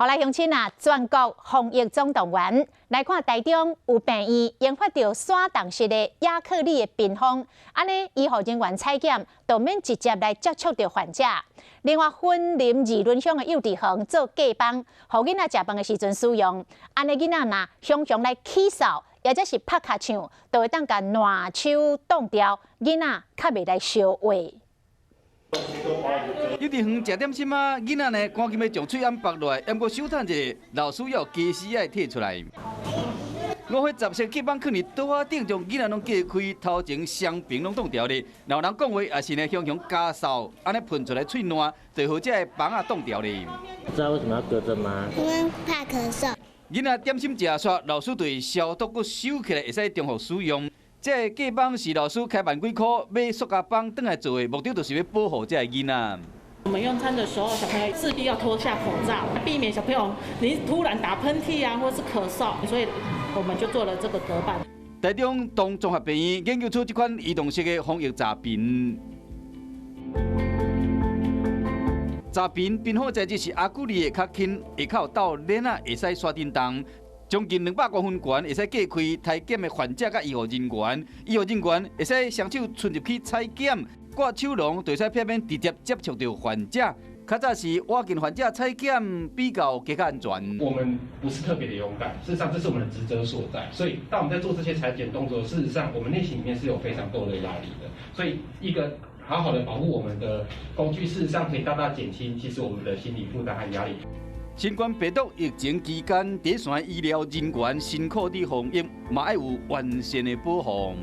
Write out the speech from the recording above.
好來，鄉親啊，全國防疫總動員來看，台中有病院研發著徙動式的亞克力的屏風，按呢醫護人員採檢就免直接來接觸著患者。另外，雲林二崙鄉的幼稚園做隔板，予囡仔食飯的時陣使用。按呢囡仔若雄雄來起嗽，抑者是拍尻槍，就會當共爛手擋掉，囡仔較袂來相話。幼稚園食點心啊，囡仔呢趕緊欲將喙罨縛落來，毋過小等一下，老師要家私愛提出來。五花雜色隔板囥佇桌仔頂，將囡仔攏隔開，頭前雙爿攏擋牢咧。若有人講話，抑是呢雄雄咳嗽，按呢噴出來喙瀾，就予這个板仔擋牢咧。知道為什麼要隔著嗎？因為怕咳嗽。囡仔點心食煞，老師對消毒閣收起來，會使重複使用。這個隔板是老師開萬幾箍買塑膠板轉來做的，目的就是欲保護這个囡仔。我們用餐的時候，小朋友勢必要脫下口罩，避免小朋友你突然打噴嚏啊，或是咳嗽，所以我們就做了這個隔板。台中東綜合病院研究出這款移動式的防疫閘屏，閘屏屏好材質是亞克力的，較輕，下口鬥鏈仔會使徙振動。將近200公分懸，會使隔開篩檢的患者佮醫護人員，醫護人員會使雙手伸入去採檢，掛手籠就會使避免直接接觸著患者。較早是倚近患者採檢比較較安全。我們不是特別的勇敢，事實上這是我們的職責所在。所以當我們在做這些採檢動作，事實上我們內心裡面是有非常多的壓力的。所以一個好好的保護我們的工具，事實上可以大大減輕其實我們的心理負擔和壓力。新冠病毒疫情期間，佇一線醫療人員辛苦佇防疫，嘛愛有完善的保護。